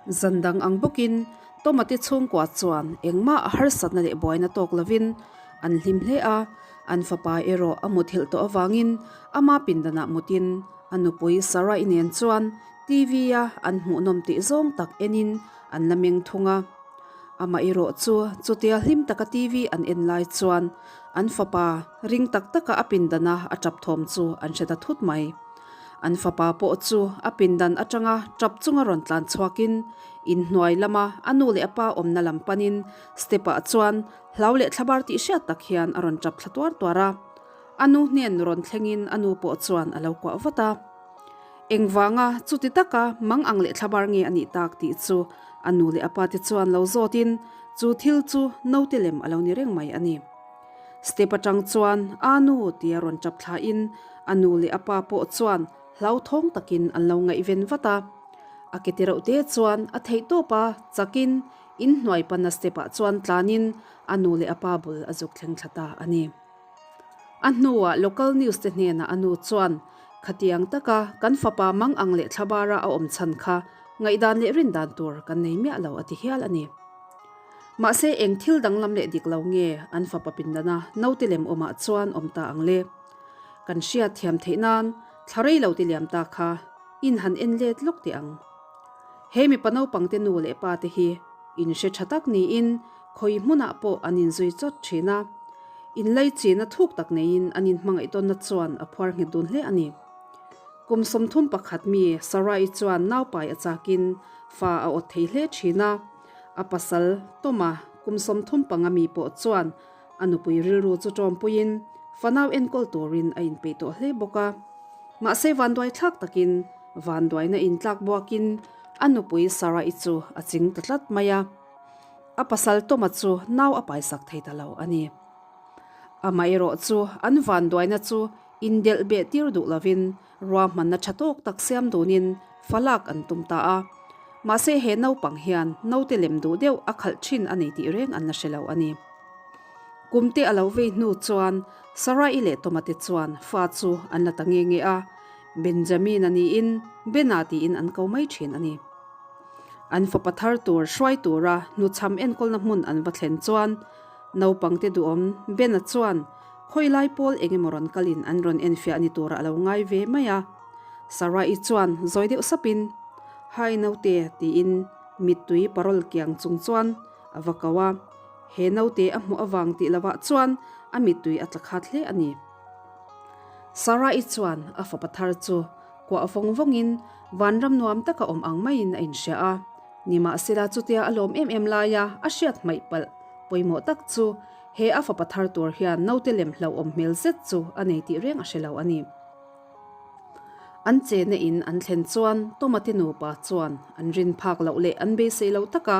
Zan dang ang bawkin Toma te chhungkua chuan engmah a harsatna leh buaina tawk lovin an hlim hle a, an fapa erawh a muthilh tawh avangin ama pindanah mutin a nupui Sarah-i nen chuan TV-a an hmuhnawm tih zawng tak enin an la meng thung a. Amah erawh chu chutia hlim taka TV an en lai chuan an fapa ring tak taka a pindana a tap thawm chu an hre ta thut mai. An fapa pawh chu a pindan atanga tap chunga rawn tlan chhuakin inhnuai lama a nu leh a pa awmna lam panin step-ah chuan hlau leh thlabar tih hriat tak hian a rawn tap thla tuar tuar a. A nu hnen rawn thlengin a nu pawh chuan a lo kuah vat a. Engvanga chuti taka mang ang leh thlabar nge a nih tak tih chu a nu leh a pa te chuan lo zawtin chu thil chu naute lem a lo ni reng mai a ni. Step atang chuan a nu tia rawn tap thlain a nu leh a pa pawh chuan hlauthawng takin an lo ngaihven vat a. A ke tireuh te chuan a theihtawp a chakin inhnuai pana step ah chuan tlanin a nu leh a pa bul a zuk thleng thla ta a ni. A hnuah local news te hnenah a nu chuan, Khatiang taka kan fapa mang ang leh thlabara a awm chhan kha ngaihdan leh rindan tur kan nei miah lo a ti hial a ni. Mahse eng thil danglam leh dik lo nge an fapa pindana naute lem awmah chuan awm ta ang le? Kan hriat thiam theih nan thla rei lo ti liam ta kha in han en let lawk teh ang. He mipa naupangte nu leh pa te hi in hre tha tak niin khawi hmunah pawh an inzui chawt thin a. Inlaichina thuk tak neiin an inhmangaih tawnna chuan a phuar nghet dun hle a ni. Kum 31 mi Sarai chuan naupai a chakin fa a awt thei hle thin a. A pasal Toma kum 35 mi pawh chuan a nupui rilru chu tawmpuiin fanau enkawl turin a inpeih tawh hle bawk a. Mahse vanduai thlak takin vanduaina intlak buakin a nupui Sarai chu a ching ta tlat mai a. A pasal Toma chu nau a paisak thei ta lo a ni. Amaherawh chu an vanduaina chu indelh beh tir duh lovin ruahmanna tha tawk tak siam dunin falak an tum ta a. Mahse he naupang hian naute lem duh deuh a khalh thin a nei tih reng an la hre lo a ni. Kumte a lo vei hnu chuan Sarai leh Toma te chuan fa chu an la ta nge nge a, Benjamin-a niin Bena tiin an ko mai thin a ni. An fapa thar tur hruai tura hnuchham enkawlna hmun an va thlen chuan naupangte duhawm Bena chuan khawi lai pawl eng emaw rawn kalin an rawn enfiah ni turah a lo ngai ve mai a. Sarah-i chuan zawi deuh sapin, Hi naute tiin mittui parawl kiang chung chuan a va ko a. He naute a hmuh avang tih lovah chuan a mittui a tla khat hle a ni. Sarah-i chuan a fapa thar chu kuah vawng vawngin Vanram nuam taka awm ang maiin a inhria a, nimahsela chutia a lawm em em laia a hriat hmaih palh pawimawh tak chu he a fapa thar tur hian naute lem hlauhawm hmel zet chu a nei tih reng a hre lo a ni. An chena in an thlen chuan Toma te nupa chuan an rin phak loh leh an beisei lo taka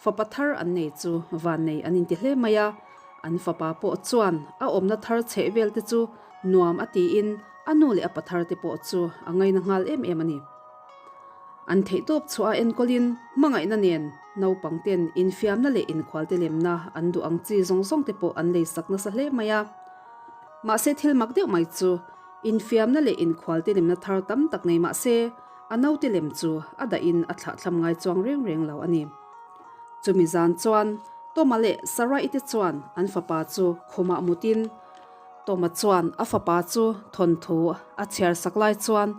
fapa thar an nei chu vannei an inti hle mai a, an fapa pawh chuan a awmna thar chheh vel te chu nuam a tiin A nu leh a pathar te pawh chu a ngaina nghal em em a ni. An theihtawp chhuah a enkawlin hmangaihna nen naupang ten infiamna leh inkhualte lemna an duh ang chi zawng zawng te pawh an leisak nasa hle mai a. Mahse thil mak deuh mai chu infiamna leh inkhualte lemna thar tam tak nei mahse a naute lem chu a dahin a thlahthlam ngai chuang reng reng lo a ni. Chumi zan chuan Toma leh Sarah-i te chuan an fapa chu khumah mutin Toma chuan a fapa chu thawnthu a chhiar sak lai chuan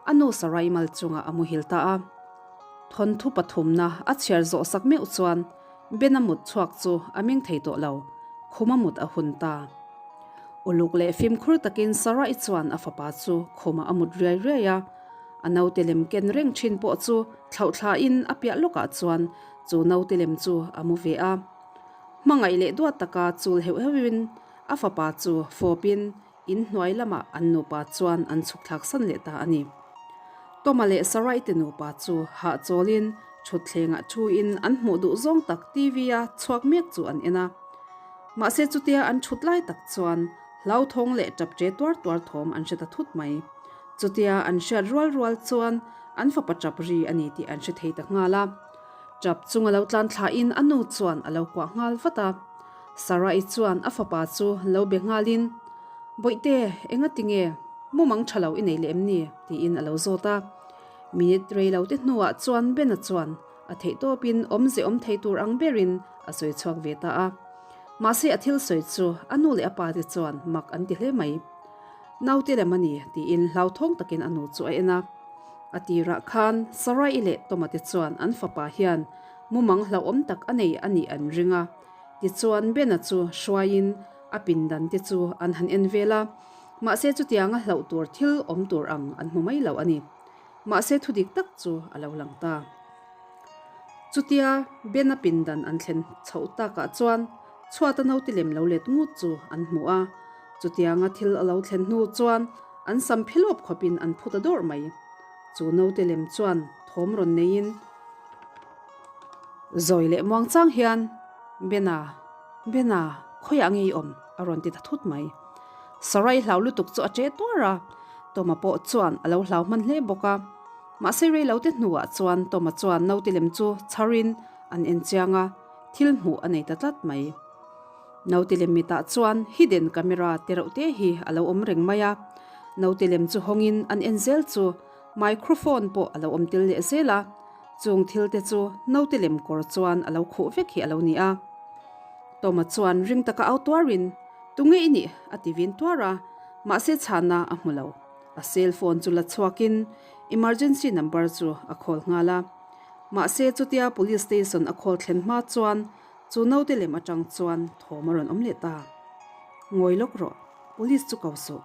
a nu Sarai mal chungah a muhil ta a. Thawnthu pathumna a chhiar zawh sak meuh chuan Ben-a mut chhuak chu a meng thei tawh lo, khuma mut a hun ta. Uluk leh fimkhur takin Sarai chuan a fapa chu khumah a mut riai riai a. A naute lem ken reng thin pawh chu thlauhthlain a piah lawkah chuan chu naute lem chu a mu ve a. Hmangaih leh duat taka chul heuh heuhin A fapa chu fawpin in hnuai lamah an nupa chuan an chhuk thlak san leh ta a ni. Toma leh Sarai te nupa chu hahchawlin thutthlengah thuin an hmuh duh zawng tak TV a chhuak mek chu an en a. Mahse chutia an thut lai tak chuan hlauthawng leh tapche tuar tuar thawm an hre ta thut mai. Chutia an hriat rual rual chuan an fapa tap ri a ni tih an hre thei ta nghal a. Tap chung a lo tlan thlain a nu chuan a lo kuah nghal vat a. Sarah-i chuan a fapa chu lo be nghalin, Bawihte, enga tinge mumang tha lo i nei leh em ni? tiin a lo zawt a. Minute rei lo te hnuah chuan Ben-a chuan A theihtawpin awmze awm thei tur ang berin a sawi chhuak ve ta a. Mahse a thil sawi chu a nu leh a pa te chuan mak an ti hle mai. Naute lem a ni tiin hlauthawng takin a nu chu a en a. A tirah khan Sarai leh Toma te chuan an fapa hian mumang hlauhawm tak a nei a nih an ring a. Tichuan Bena chu hruaiin a pindan te chu an han en vel a. Mahse chutianga hlauh tur thil awm tur ang an hmu mai lo a ni. Mahse thudik tak chu a lo lang ta. Chutia Bena pindan an thlen chhoh takah chuan chhuata naute lem lo let ngut chu an hmu a. Chutianga thil a lo thlen hnu chuan an sam philawp khawpin an phu ta dawrh mai. Chu naute lem chuan thawm rawn neiin zawi leh muang chang hian, Bena, Bena, khawiah nge i awm? a rawn ti ta thut mai. Sarai hlau lutuk chu a che tuar a, Toma pawh chuan a lo hlau hman hle bawk a. Mahse rei lo te hnuah chuan Toma chuan naute lem chu chharin an en chiang a, thil hmuh a nei ta tlat mai. Naute lem mitah chuan hidden camera te reuh te hi a lo awm reng mai a. Naute lem chu hawngin an en zel chu microphone pawh a lo awm tel leh zel a, chung thil te chu naute lem kawr chuan a lo khuh vek hi a lo ni a. Toma chuan ring taka au tuarin, Tunge i nih? a ti vin tuar a, mahse chhana a hmu lo. A cell phone chu la chhuakin emergency number chu a call nghal a. Mahse chutia police station a call thlen hma chuan chu naute lem atang chuan thawm a rawn awm leh ta. Ngawi lawk rawh, police chu ko suh.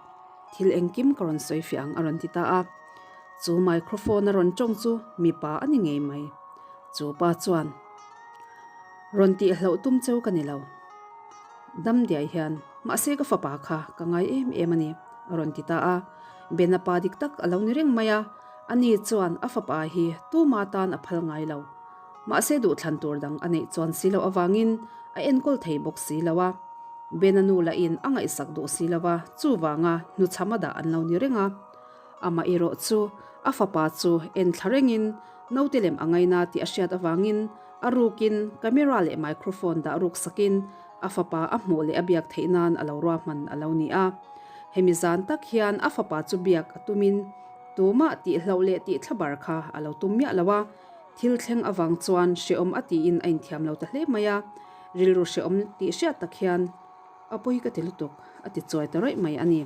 Thil engkim ka rawn sawi fiah ang a rawn ti ta a. Chu microphone a rawn tawng chu mipa a ni ngei mai. Chu pa chuan, Rawn tih hlauh tum cheu ka ni lo. Dam diai hian, Mahse ka fapa kha ka ngai em em a ni, a rawn ti ta a. Bena pa dik tak a lo ni reng mai a, ani chuan a fapa hi tuma tan a phal ngai lo. Mahse duhthlan tur dang a neih chuan si loh avangin a enkawl thei bawk si lo a. Bena nu lahin a ngaihsak duh si lo a, chuvanga hnuchham a dah an lo ni reng a. Amah erawh chu a fapa chu en thla rengin naute lem a ngaina tih a hriat avangin a rukin camera leh microphone dah ruk sakin a fapa a hmuh leh a biak theih nan a lo ruahman a lo ni a. Hemi zan tak hian a fapa chu biak a tumin tumah tih hlauh leh tih thlabar kha a lo tum miah lo a, thil thleng avang chuan hrehawm a tiin a inthiam lo ta hle mai a, rilru hrehawm tih hriat tak hian a pawi ka ti lutuk a ti chuai ta rawih mai a ni.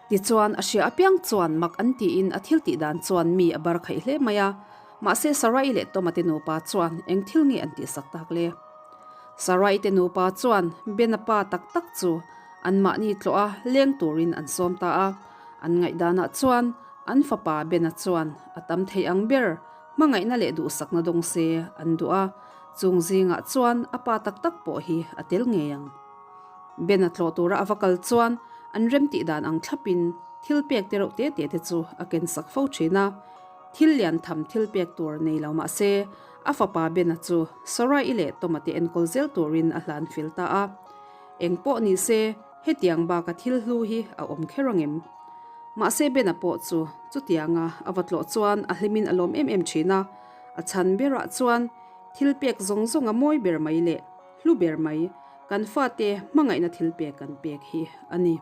Tichuan, a hria apiang chuan mak an tiin a thil tih dan chuan mi a bar khaih hle mai a. Mahse, Sarai leh Toma te nupa chuan eng thil nge an tihsak tak le? Sarai te nupa chuan Bena pa tak tak chu anmahni tlawh a leng turin an sawm ta a. An ngaihdanah chuan an fapa Bena chuan a tam thei ang ber hmangaihna leh duhsakna dawng se an duh a, chung zingah chuan a pa tak tak pawh hi a tel ngei ang. Ben a tlawh tura a va kal chuan an remtih dan ang thlapin thil pek te reuh te te te chu a ken sak fo thin a. Thil lian tham thil pek tur nei lo mah se a fapa Ben-a chu Sarai-i leh Toma te enkawl zel turin a hlan fil ta a. Eng pawh ni se hetiang baka thil hlu hi a awm kher angem? Mahse Ben-a pawh chu chutianga a va tlawh chuan a hlimin a lawm em em thin a. A chhan berah chuan thil pek zawng zawng a mawi ber mai leh hlu ber mai, kan fate hmangaihna thil pek kan pek hi a ni.